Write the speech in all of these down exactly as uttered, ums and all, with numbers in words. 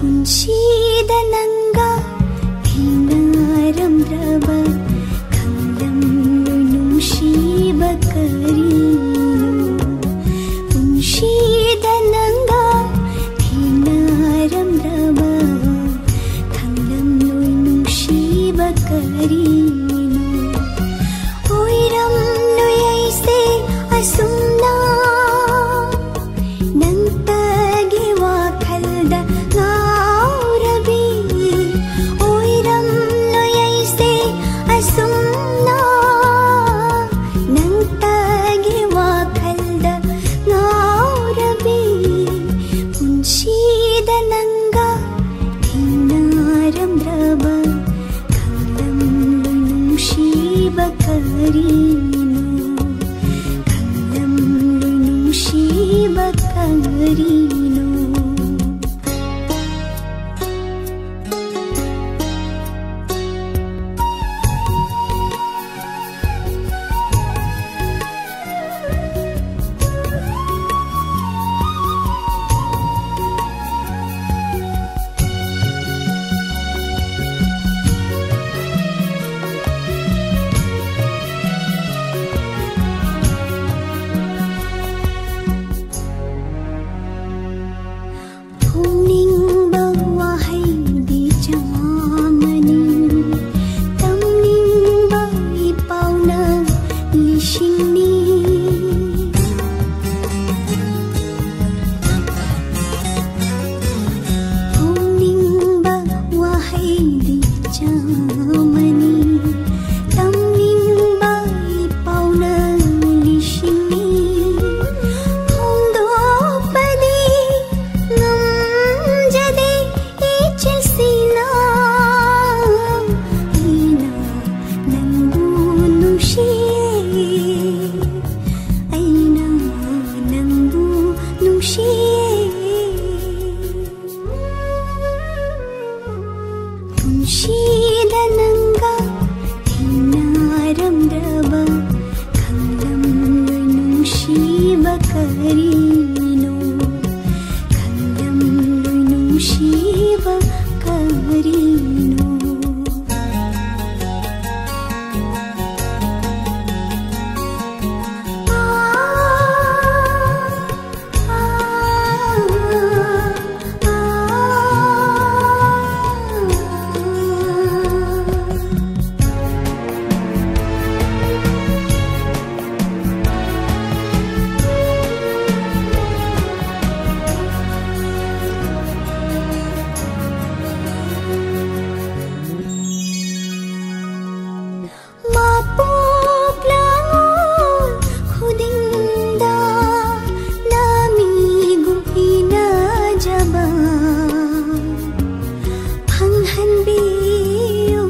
ꯄꯨꯟꯁꯤꯗ ꯅꯪꯒ ꯊꯦꯡꯅꯔꯝꯗ꯭ꯔꯕ ꯈꯪꯂꯝꯂꯣꯏ ꯅꯨꯡꯁꯤꯕ ꯀꯔꯤꯅꯣ? ꯄꯨꯟꯁꯤꯗ ꯅꯪꯒ ꯊꯦꯡꯅꯔꯝꯗ꯭ꯔꯕ ꯈꯪꯂꯝꯂꯣꯏ ꯅꯨꯡꯁꯤꯕ ꯀꯔꯤꯅꯣ? ꯑꯣꯏꯔꯝꯂꯣꯏ ꯑꯩꯁꯦ ꯑꯁꯨꯝꯅ ꯅꯪꯇꯒꯤ ꯋꯥꯈꯜꯗ ꯉꯥꯎꯔꯕꯤ꯫ ꯑꯣꯏꯔꯝꯂꯣꯏ ꯑꯩꯁꯦ ꯑꯁꯨꯝꯅ ꯅꯪꯇꯒꯤ ꯋꯥꯈꯜꯗ ꯉꯥꯎꯔꯕꯤ꯫ ꯄꯨꯟꯁꯤꯗ ꯅꯪꯒ ꯊꯦꯡꯅꯔꯝꯗ꯭ꯔꯕ ꯈꯪꯂꯝꯂꯣꯏ ꯅꯨꯡꯁꯤꯕ ꯀꯔꯤꯅꯣ? ꯈꯪꯂꯝꯂꯣꯏ ꯅꯨꯡꯁꯤꯕ ꯀꯔꯤꯅꯣ? ꯀꯔꯤꯅꯣ? ꯃꯄꯣꯛ ꯂꯥꯉꯣꯜ ꯈꯨꯗꯤꯡꯗ ꯅꯥꯃꯤꯒꯨꯝ ꯏꯅꯖꯕ ꯐꯪꯍꯟꯕꯤꯌꯨ꯫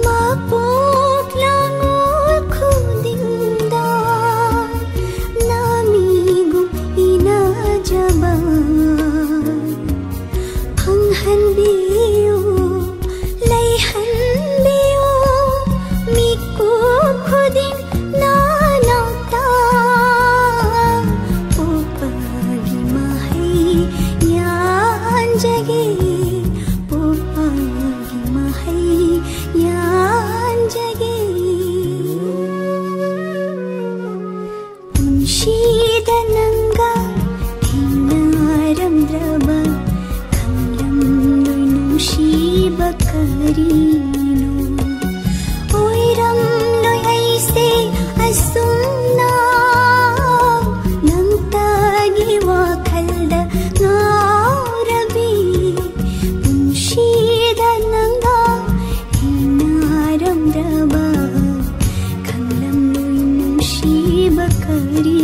ꯃꯄꯣꯛ ꯂꯥꯉꯣꯜ ꯈꯨꯗꯤꯡꯗ ꯅꯥꯃꯤꯒꯨꯝ ꯏꯅꯖꯕ ꯐꯪꯍꯟꯕꯤꯌꯨ, ꯂꯩꯍꯟꯕꯤꯌꯨ꯫ ꯃꯤꯀꯨꯞ ꯈꯨꯗꯤꯡ ꯅꯅꯥꯛꯇ ꯄꯣꯛꯄꯒꯤ ꯃꯍꯩ ꯌꯥꯟꯖꯒꯦ, ꯄꯣꯛꯄꯒꯤ ꯃꯍꯩ ꯌꯥꯟꯖꯒꯦ꯫ ꯄꯨꯟꯁꯤꯗ ꯅꯪꯒ ꯊꯦꯡꯅꯔꯝꯗ꯭ꯔꯕ ꯈꯪꯂꯝꯂꯣꯏ ꯅꯨꯡꯁꯤꯕ ꯀꯔꯤꯅꯣ? ꯑꯣꯏꯔꯝꯂꯣꯏ ꯑꯩꯁꯦ ꯑꯁꯨꯝꯅ ꯅꯪꯇꯒꯤ ꯋꯥꯈꯜꯗ ꯉꯥꯎꯔꯕꯤ꯫ ꯄꯨꯟꯁꯤꯗ ꯅꯪꯒ ꯊꯦꯡꯅꯔꯝꯗ꯭ꯔꯕ ꯈꯪꯂꯝꯂꯣꯏ ꯅꯨꯡꯁꯤꯕ ꯀꯔꯤ